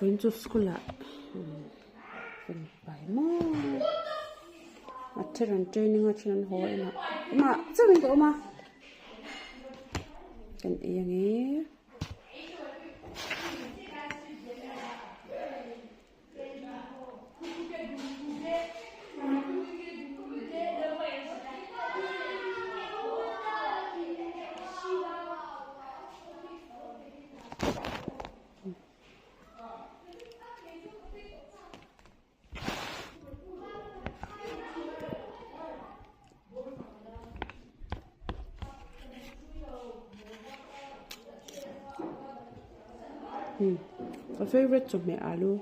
Vawiin chu school ah kan pai maw a then an training a then an haw en a amah chauhin ka awm a kan ei ange. Ka favourite chawhmeh alu.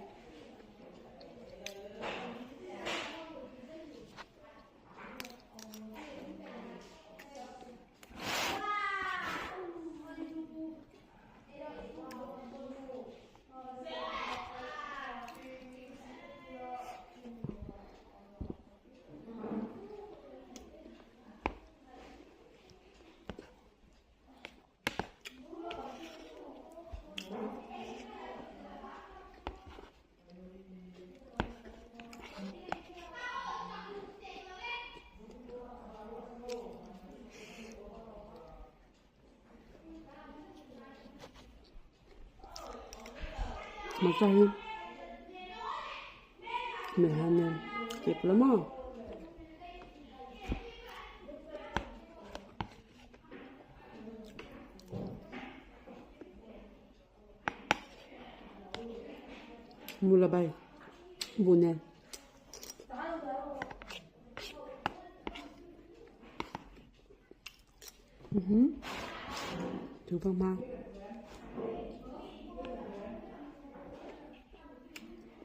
Hmarcha hi hmeichhe nen kep la maw. Mula bai bu nen. Thứ vang mang.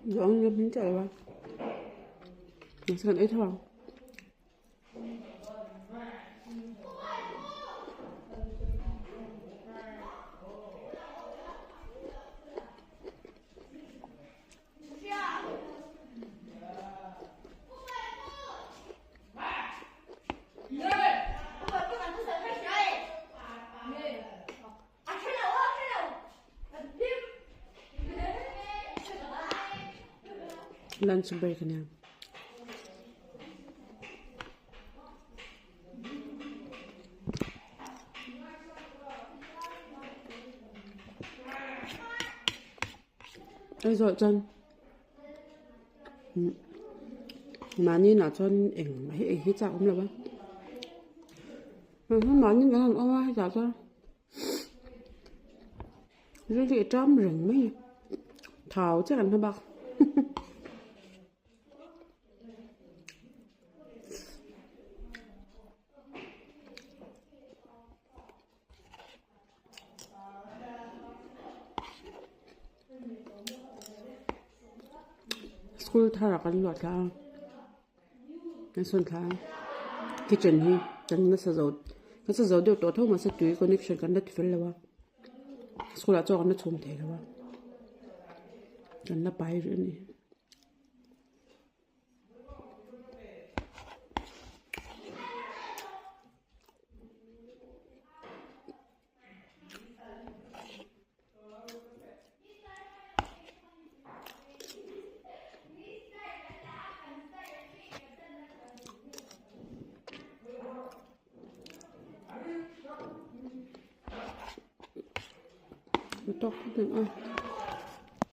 Rồi ông chạy vào. Nó sẽ còn ít thôi. Lunch break ania. Aizawh chuan mahni inah chuan engmah hi ei hi chak awm lo va mahni kan han awm a hetah chuan rilru a ṭam reng mai a thau chiah kan hma bak. School thar ah kan luah thla a kan sawn thla a kitchen hi kan nasa zo nasa zo deuh tawh tho mahse tui connection kan la ti fel lo a school ah chaw kan la chhum thei lo a kan la pai rih a ni. Tawk khawp ang a.